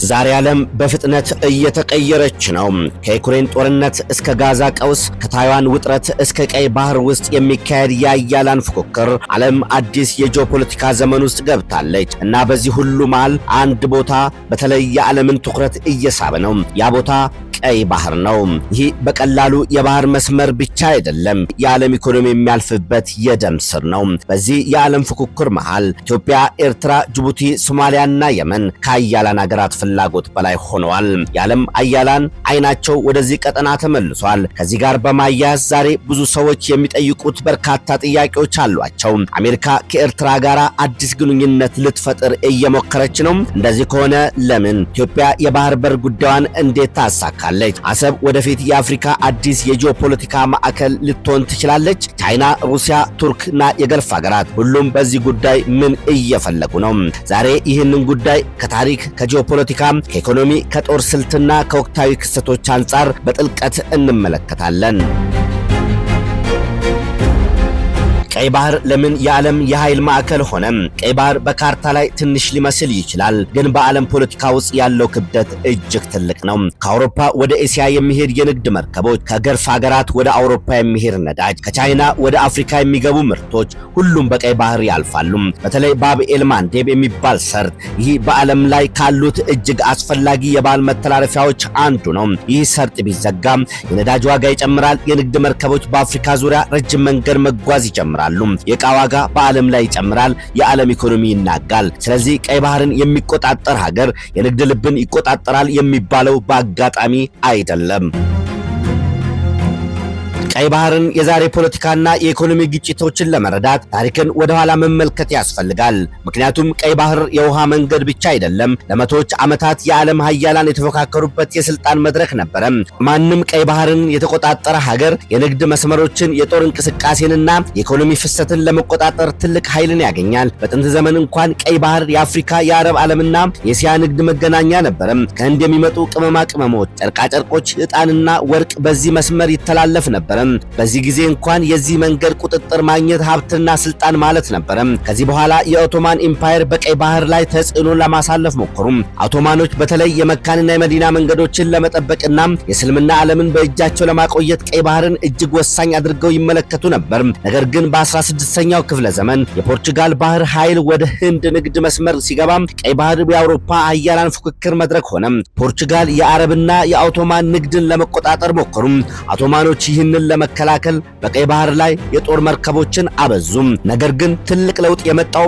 ዛሬ ዓለም በፍጥነት እየተቀየረች ነው። ከዩክሬን ጦርነት እስከ ጋዛ ቀውስ፣ ከታይዋን ውጥረት እስከ ቀይ ባህር ውስጥ የሚካሄድ የኃያላን ፉክክር ዓለም አዲስ የጂኦፖለቲካ ዘመን ውስጥ ገብታለች እና በዚህ ሁሉ መሃል አንድ ቦታ በተለይ የዓለምን ትኩረት እየሳበ ነው። ያ ቦታ ቀይ ባህር ነው። ይህ በቀላሉ የባህር መስመር ብቻ አይደለም፣ የዓለም ኢኮኖሚ የሚያልፍበት የደም ስር ነው። በዚህ የዓለም ፉክክር መሃል ኢትዮጵያ፣ ኤርትራ፣ ጅቡቲ፣ ሶማሊያና የመን ከኃያላን ሀገራት ፍላጎት በላይ ሆነዋል። የዓለም ኃያላን አይናቸው ወደዚህ ቀጠና ተመልሷል። ከዚህ ጋር በማያያዝ ዛሬ ብዙ ሰዎች የሚጠይቁት በርካታ ጥያቄዎች አሏቸው። አሜሪካ ከኤርትራ ጋር አዲስ ግንኙነት ልትፈጥር እየሞከረች ነው። እንደዚህ ከሆነ ለምን? ኢትዮጵያ የባህር በር ጉዳዩን እንዴት ታሳካለች? አሰብ ወደፊት የአፍሪካ አዲስ የጂኦፖለቲካ ማዕከል ልትሆን ትችላለች? ቻይና፣ ሩሲያ፣ ቱርክ እና የገልፍ ሀገራት ሁሉም በዚህ ጉዳይ ምን እየፈለጉ ነው? ዛሬ ይህንን ጉዳይ ከታሪክ፣ ከጂኦፖለቲካ፣ ከኢኮኖሚ፣ ከጦር ስልትና ከወቅታዊ ክስተቶች አንጻር በጥልቀት እንመለከታለን። ቀይ ባህር ለምን የዓለም የኃይል ማዕከል ሆነ? ቀይ ባህር በካርታ ላይ ትንሽ ሊመስል ይችላል፣ ግን በዓለም ፖለቲካ ውስጥ ያለው ክብደት እጅግ ትልቅ ነው። ከአውሮፓ ወደ ኤስያ የሚሄድ የንግድ መርከቦች፣ ከገልፍ ሀገራት ወደ አውሮፓ የሚሄድ ነዳጅ፣ ከቻይና ወደ አፍሪካ የሚገቡ ምርቶች ሁሉም በቀይ ባህር ያልፋሉ። በተለይ ባብኤል ማንዴብ የሚባል ሰርጥ፣ ይህ በዓለም ላይ ካሉት እጅግ አስፈላጊ የባህር መተላለፊያዎች አንዱ ነው። ይህ ሰርጥ ቢዘጋ የነዳጅ ዋጋ ይጨምራል። የንግድ መርከቦች በአፍሪካ ዙሪያ ረጅም መንገድ መጓዝ ይጀምራሉ። የዕቃ ዋጋ በዓለም ላይ ይጨምራል። የዓለም ኢኮኖሚ ይናጋል። ስለዚህ ቀይ ባህርን የሚቆጣጠር ሀገር የንግድ ልብን ይቆጣጠራል የሚባለው በአጋጣሚ አይደለም። ቀይ ባህርን የዛሬ ፖለቲካና የኢኮኖሚ ግጭቶችን ለመረዳት ታሪክን ወደ ኋላ መመልከት ያስፈልጋል። ምክንያቱም ቀይ ባህር የውሃ መንገድ ብቻ አይደለም። ለመቶዎች ዓመታት የዓለም ሀያላን የተፎካከሩበት የስልጣን መድረክ ነበረ። ማንም ቀይ ባህርን የተቆጣጠረ ሀገር የንግድ መስመሮችን፣ የጦር እንቅስቃሴንና የኢኮኖሚ ፍሰትን ለመቆጣጠር ትልቅ ኃይልን ያገኛል። በጥንት ዘመን እንኳን ቀይ ባህር የአፍሪካ፣ የአረብ ዓለምና የእስያ ንግድ መገናኛ ነበረ። ከህንድ የሚመጡ ቅመማ ቅመሞች፣ ጨርቃጨርቆች፣ ዕጣንና ወርቅ በዚህ መስመር ይተላለፍ ነበረ። በዚህ ጊዜ እንኳን የዚህ መንገድ ቁጥጥር ማግኘት ሀብትና ስልጣን ማለት ነበረ። ከዚህ በኋላ የኦቶማን ኢምፓየር በቀይ ባህር ላይ ተጽዕኖ ለማሳለፍ ሞከሩ። ኦቶማኖች በተለይ የመካንና የመዲና መንገዶችን ለመጠበቅና የእስልምና ዓለምን በእጃቸው ለማቆየት ቀይ ባህርን እጅግ ወሳኝ አድርገው ይመለከቱ ነበር። ነገር ግን በ16ኛው ክፍለ ዘመን የፖርቹጋል ባህር ኃይል ወደ ህንድ ንግድ መስመር ሲገባ ቀይ ባህር የአውሮፓ ሀያላን ፉክክር መድረክ ሆነ። ፖርቹጋል የአረብና የኦቶማን ንግድን ለመቆጣጠር ሞከሩ። ኦቶማኖች ይህንን ለመከላከል በቀይ ባህር ላይ የጦር መርከቦችን አበዙም። ነገር ግን ትልቅ ለውጥ የመጣው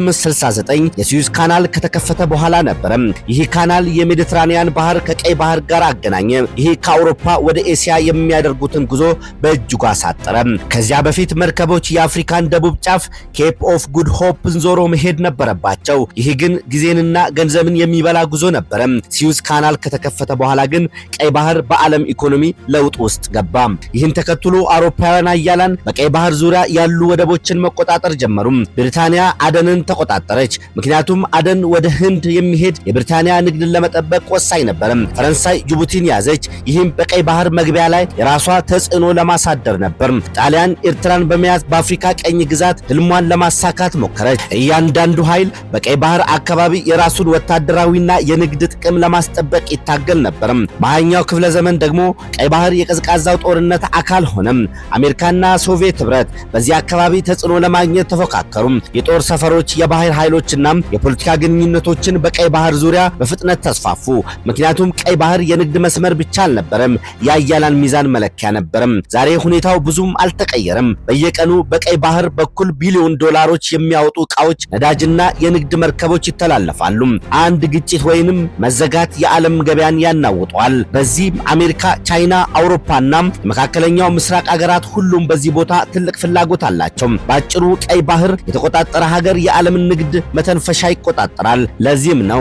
በ1869 የስዊዝ ካናል ከተከፈተ በኋላ ነበረ። ይህ ካናል የሜዲትራኒያን ባህር ከቀይ ባህር ጋር አገናኘ። ይህ ከአውሮፓ ወደ ኤስያ የሚያደርጉትን ጉዞ በእጅጉ አሳጠረ። ከዚያ በፊት መርከቦች የአፍሪካን ደቡብ ጫፍ ኬፕ ኦፍ ጉድ ሆፕን ዞሮ መሄድ ነበረባቸው። ይህ ግን ጊዜንና ገንዘብን የሚበላ ጉዞ ነበረ። ስዊዝ ካናል ከተከፈተ በኋላ ግን ቀይ ባህር በዓለም ኢኮኖሚ ለውጥ ውስጥ ገባ። ይህን ተከትሎ አውሮፓውያን ኃያላን በቀይ ባህር ዙሪያ ያሉ ወደቦችን መቆጣጠር ጀመሩ። ብሪታንያ አደንን ተቆጣጠረች። ምክንያቱም አደን ወደ ህንድ የሚሄድ የብሪታንያ ንግድን ለመጠበቅ ወሳኝ ነበር። ፈረንሳይ ጅቡቲን ያዘች። ይህም በቀይ ባህር መግቢያ ላይ የራሷ ተጽዕኖ ለማሳደር ነበር። ጣሊያን ኤርትራን በመያዝ በአፍሪካ ቅኝ ግዛት ህልሟን ለማሳካት ሞከረች። እያንዳንዱ ኃይል በቀይ ባህር አካባቢ የራሱን ወታደራዊና የንግድ ጥቅም ለማስጠበቅ ይታገል ነበር። በሃያኛው ክፍለ ዘመን ደግሞ ቀይ ባህር የቀዝቃዛው ጦርነት አካል ሆነም። አሜሪካና ሶቪየት ህብረት በዚህ አካባቢ ተጽዕኖ ለማግኘት ተፎካከሩ። የጦር ሰፈሮች፣ የባህር ኃይሎችና የፖለቲካ ግንኙነቶችን በቀይ ባህር ዙሪያ በፍጥነት ተስፋፉ። ምክንያቱም ቀይ ባህር የንግድ መስመር ብቻ አልነበረም፣ የኃያላን ሚዛን መለኪያ ነበረም። ዛሬ ሁኔታው ብዙም አልተቀየረም። በየቀኑ በቀይ ባህር በኩል ቢሊዮን ዶላሮች የሚያወጡ ዕቃዎች፣ ነዳጅና የንግድ መርከቦች ይተላለፋሉ። አንድ ግጭት ወይንም መዘጋት የዓለም ገበያን ያናውጠዋል። በዚህም አሜሪካ፣ ቻይና፣ አውሮፓና የመካከለኛው ምስራቅ ሀገራት ሁሉም በዚህ ቦታ ትልቅ ፍላጎት አላቸው። በአጭሩ ቀይ ባህር የተቆጣጠረ ሀገር የዓለምን ንግድ መተንፈሻ ይቆጣጠራል። ለዚህም ነው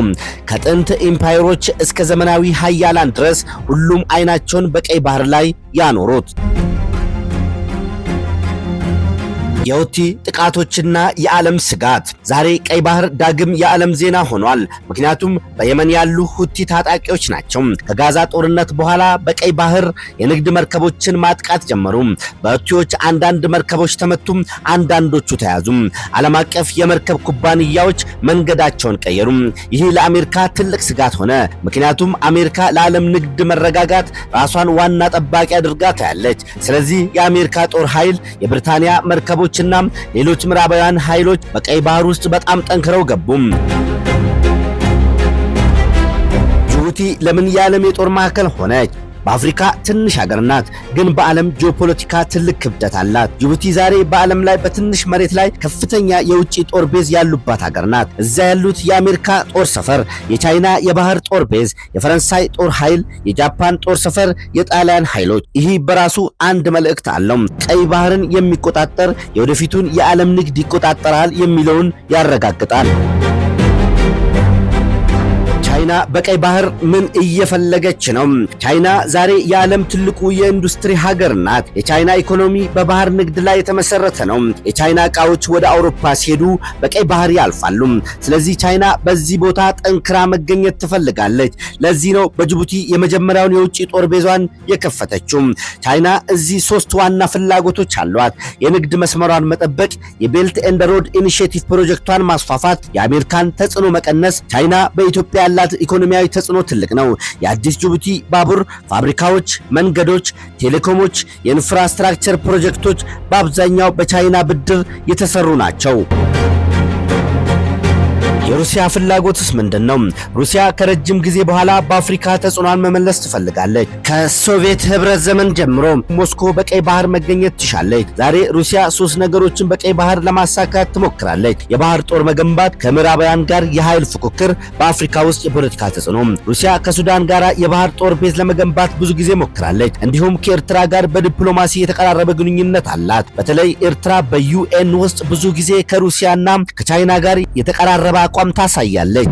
ከጥንት ኢምፓየሮች እስከ ዘመናዊ ሀያላን ድረስ ሁሉም አይናቸውን በቀይ ባህር ላይ ያኖሩት። የሁቲ ጥቃቶችና የዓለም ስጋት። ዛሬ ቀይ ባህር ዳግም የዓለም ዜና ሆኗል። ምክንያቱም በየመን ያሉ ሁቲ ታጣቂዎች ናቸው። ከጋዛ ጦርነት በኋላ በቀይ ባህር የንግድ መርከቦችን ማጥቃት ጀመሩ። በሁቲዎች አንዳንድ መርከቦች ተመቱ፣ አንዳንዶቹ ተያዙ። ዓለም አቀፍ የመርከብ ኩባንያዎች መንገዳቸውን ቀየሩ። ይህ ለአሜሪካ ትልቅ ስጋት ሆነ። ምክንያቱም አሜሪካ ለዓለም ንግድ መረጋጋት ራሷን ዋና ጠባቂ አድርጋ ታያለች። ስለዚህ የአሜሪካ ጦር ኃይል፣ የብሪታንያ መርከቦችና ሌሎች ምዕራባውያን ኃይሎች በቀይ ባህር ውስጥ በጣም ጠንክረው ገቡ። ጅቡቲ ለምን የዓለም የጦር ማዕከል ሆነች? በአፍሪካ ትንሽ ሀገር ናት፣ ግን በዓለም ጂኦፖለቲካ ትልቅ ክብደት አላት። ጅቡቲ ዛሬ በዓለም ላይ በትንሽ መሬት ላይ ከፍተኛ የውጭ ጦር base ያሉባት ሀገር ናት። እዚያ ያሉት የአሜሪካ ጦር ሰፈር፣ የቻይና የባህር ጦር base፣ የፈረንሳይ ጦር ኃይል፣ የጃፓን ጦር ሰፈር፣ የጣሊያን ኃይሎች። ይህ በራሱ አንድ መልእክት አለው። ቀይ ባህርን የሚቆጣጠር የወደፊቱን የዓለም ንግድ ይቆጣጠራል የሚለውን ያረጋግጣል። ቻይና በቀይ ባህር ምን እየፈለገች ነው? ቻይና ዛሬ የዓለም ትልቁ የኢንዱስትሪ ሀገር ናት። የቻይና ኢኮኖሚ በባህር ንግድ ላይ የተመሰረተ ነው። የቻይና ዕቃዎች ወደ አውሮፓ ሲሄዱ በቀይ ባህር ያልፋሉ። ስለዚህ ቻይና በዚህ ቦታ ጠንክራ መገኘት ትፈልጋለች። ለዚህ ነው በጅቡቲ የመጀመሪያውን የውጭ ጦር base ዟን የከፈተችው። ቻይና እዚህ ሶስት ዋና ፍላጎቶች አሏት። የንግድ መስመሯን መጠበቅ፣ የ Belt and Road Initiative ፕሮጀክቷን ማስፋፋት፣ የአሜሪካን ተጽዕኖ መቀነስ። ቻይና በኢትዮጵያ ያላት ኢኮኖሚያዊ ተጽዕኖ ትልቅ ነው። የአዲስ ጅቡቲ ባቡር ፋብሪካዎች፣ መንገዶች፣ ቴሌኮሞች፣ የ infrastructure ፕሮጀክቶች በአብዛኛው በቻይና ብድር የተሰሩ ናቸው። የሩሲያ ፍላጎትስ ምንድን ነው? ሩሲያ ከረጅም ጊዜ በኋላ በአፍሪካ ተጽዕኗን መመለስ ትፈልጋለች። ከሶቪየት ህብረት ዘመን ጀምሮ ሞስኮ በቀይ ባህር መገኘት ትሻለች። ዛሬ ሩሲያ ሶስት ነገሮችን በቀይ ባህር ለማሳካት ትሞክራለች። የባህር ጦር መገንባት፣ ከምዕራባውያን ጋር የኃይል ፉክክር፣ በአፍሪካ ውስጥ የፖለቲካ ተጽዕኖ። ሩሲያ ከሱዳን ጋር የባህር ጦር base ለመገንባት ብዙ ጊዜ ሞክራለች። እንዲሁም ከኤርትራ ጋር በዲፕሎማሲ የተቀራረበ ግንኙነት አላት። በተለይ ኤርትራ በ UN ውስጥ ብዙ ጊዜ ከሩሲያና ከቻይና ጋር የተቀራረበ አቋም ታሳያለች።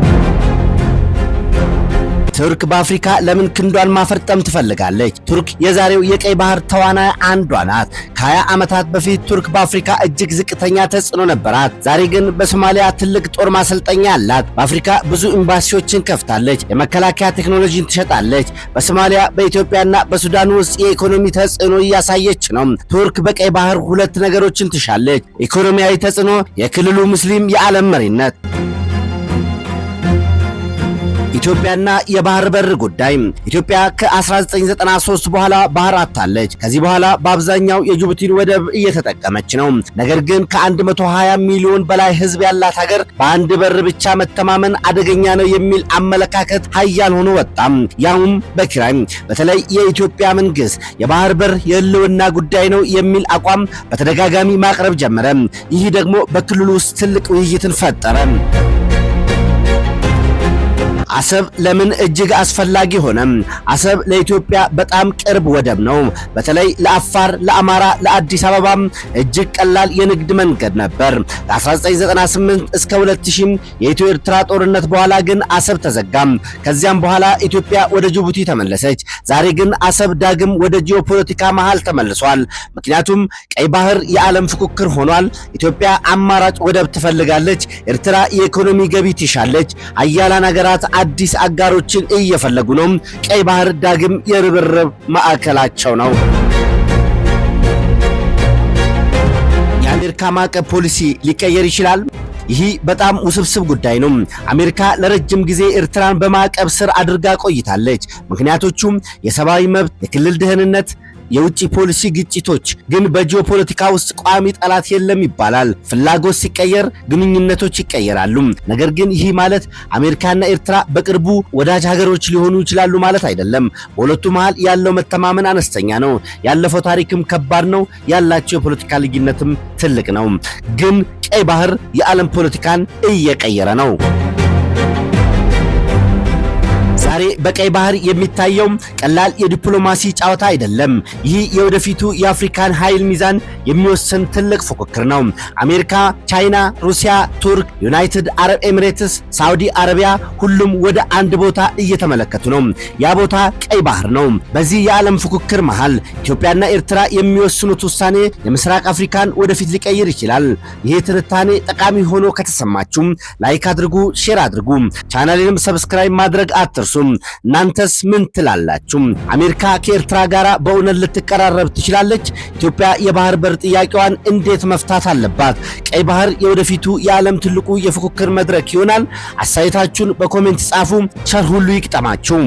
ቱርክ በአፍሪካ ለምን ክንዷን ማፈርጠም ትፈልጋለች? ቱርክ የዛሬው የቀይ ባህር ተዋናይ አንዷ ናት። ከ20 ዓመታት በፊት ቱርክ በአፍሪካ እጅግ ዝቅተኛ ተጽዕኖ ነበራት። ዛሬ ግን በሶማሊያ ትልቅ ጦር ማሰልጠኛ አላት። በአፍሪካ ብዙ ኤምባሲዎችን ከፍታለች። የመከላከያ ቴክኖሎጂን ትሸጣለች። በሶማሊያ፣ በኢትዮጵያና በሱዳን ውስጥ የኢኮኖሚ ተጽዕኖ እያሳየች ነው። ቱርክ በቀይ ባህር ሁለት ነገሮችን ትሻለች፦ ኢኮኖሚያዊ ተጽዕኖ፣ የክልሉ ሙስሊም የዓለም መሪነት። ኢትዮጵያና የባህር በር ጉዳይ። ኢትዮጵያ ከ1993 በኋላ ባህር አጥታለች። ከዚህ በኋላ በአብዛኛው የጅቡቲን ወደብ እየተጠቀመች ነው። ነገር ግን ከ120 ሚሊዮን በላይ ሕዝብ ያላት ሀገር በአንድ በር ብቻ መተማመን አደገኛ ነው የሚል አመለካከት ሀያል ሆኖ ወጣም፣ ያውም በኪራይ። በተለይ የኢትዮጵያ መንግስት የባህር በር የህልውና ጉዳይ ነው የሚል አቋም በተደጋጋሚ ማቅረብ ጀመረ። ይህ ደግሞ በክልሉ ውስጥ ትልቅ ውይይትን ፈጠረ። አሰብ ለምን እጅግ አስፈላጊ ሆነ? አሰብ ለኢትዮጵያ በጣም ቅርብ ወደብ ነው። በተለይ ለአፋር፣ ለአማራ፣ ለአዲስ አበባም እጅግ ቀላል የንግድ መንገድ ነበር። ከ1998 እስከ 2000 የኢትዮ ኤርትራ ጦርነት በኋላ ግን አሰብ ተዘጋም። ከዚያም በኋላ ኢትዮጵያ ወደ ጅቡቲ ተመለሰች። ዛሬ ግን አሰብ ዳግም ወደ ጂኦፖለቲካ መሃል ተመልሷል። ምክንያቱም ቀይ ባህር የዓለም ፉክክር ሆኗል። ኢትዮጵያ አማራጭ ወደብ ትፈልጋለች። ኤርትራ የኢኮኖሚ ገቢ ትሻለች። ሀያላን ሀገራት አዲስ አጋሮችን እየፈለጉ ነው። ቀይ ባህር ዳግም የርብርብ ማዕከላቸው ነው። የአሜሪካ ማዕቀብ ፖሊሲ ሊቀየር ይችላል። ይህ በጣም ውስብስብ ጉዳይ ነው። አሜሪካ ለረጅም ጊዜ ኤርትራን በማዕቀብ ስር አድርጋ ቆይታለች። ምክንያቶቹም የሰብአዊ መብት፣ የክልል ደህንነት፣ የውጭ ፖሊሲ ግጭቶች። ግን በጂኦፖለቲካ ውስጥ ቋሚ ጠላት የለም ይባላል። ፍላጎት ሲቀየር ግንኙነቶች ይቀየራሉ። ነገር ግን ይህ ማለት አሜሪካና ኤርትራ በቅርቡ ወዳጅ ሀገሮች ሊሆኑ ይችላሉ ማለት አይደለም። በሁለቱ መሃል ያለው መተማመን አነስተኛ ነው። ያለፈው ታሪክም ከባድ ነው። ያላቸው የፖለቲካ ልዩነትም ትልቅ ነው። ግን ቀይ ባህር የዓለም ፖለቲካን እየቀየረ ነው። ዛሬ ዛሬ በቀይ ባህር የሚታየው ቀላል የዲፕሎማሲ ጨዋታ አይደለም። ይህ የወደፊቱ የአፍሪካን ኃይል ሚዛን የሚወስን ትልቅ ፉክክር ነው። አሜሪካ፣ ቻይና፣ ሩሲያ፣ ቱርክ፣ ዩናይትድ አረብ ኤሚሬትስ፣ ሳውዲ አረቢያ ሁሉም ወደ አንድ ቦታ እየተመለከቱ ነው። ያ ቦታ ቀይ ባህር ነው። በዚህ የዓለም ፉክክር መሃል ኢትዮጵያና ኤርትራ የሚወስኑት ውሳኔ የምስራቅ አፍሪካን ወደፊት ሊቀይር ይችላል። ይህ ትንታኔ ጠቃሚ ሆኖ ከተሰማችሁም like አድርጉ፣ share አድርጉ፣ ቻናሌንም subscribe ማድረግ አትርሱም። እናንተስ ምን ትላላችሁ? አሜሪካ ከኤርትራ ጋር በእውነት ልትቀራረብ ትችላለች? ኢትዮጵያ የባህር በር ጥያቄዋን እንዴት መፍታት አለባት? ቀይ ባህር የወደፊቱ የዓለም ትልቁ የፉክክር መድረክ ይሆናል? አስተያየታችሁን በ comment ጻፉ። ቸር ሁሉ ይግጠማችሁ።